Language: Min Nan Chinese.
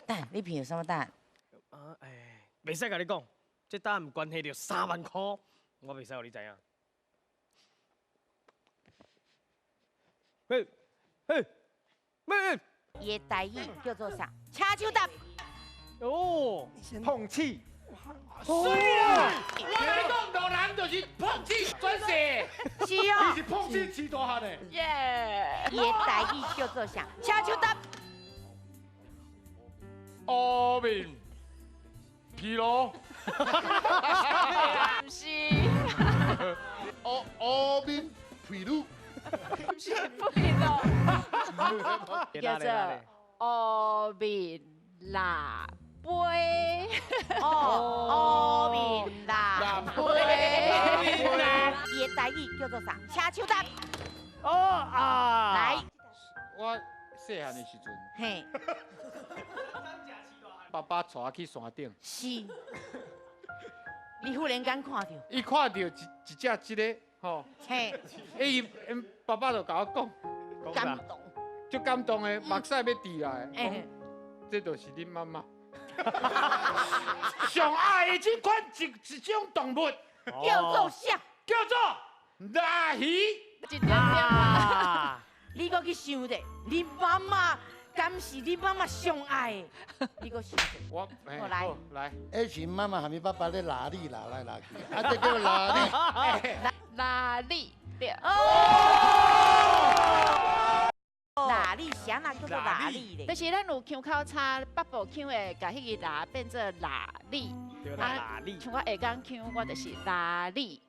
等，你評著啥物答案？啊，哎，袂使共你講，這答案關係著3萬箍，我袂使予你知影。嘿，嘿，咩？伊的台語叫做啥？請手答。哦，碰瓷。水啊！我共你講，路人就是碰瓷轉世。是哦。伊是碰瓷飼大漢的。耶！伊的台語叫做啥？請手答。烏面疲勞。毋是。烏烏面疲勞。毋是疲勞。叫做烏面喇杯。哦，烏面喇杯。伊的台語叫做啥？請手答。哦啊！來。我細漢的時陣，爸爸帶我去山頂。是。你忽然間看著。伊看著一一隻這个，吼。欸，伊𪜶爸爸就共我講，感動。足感動的，目屎欲滴來。這就是恁媽媽。上愛的這款一一種動物，叫做啥？叫做鯪魚。一點點啊！你閣去想者，恁媽媽敢是恁媽媽上愛的？你閣想者。我來來。以前媽媽和你爸爸咧拉你拉來拉去，啊，這叫拉你。拉力對。哦。拉力啥那叫做拉力咧？就是咱有腔口差，北部腔會共彼个拉變做拉力。對啦，拉力。像我下港腔，我就是拉力。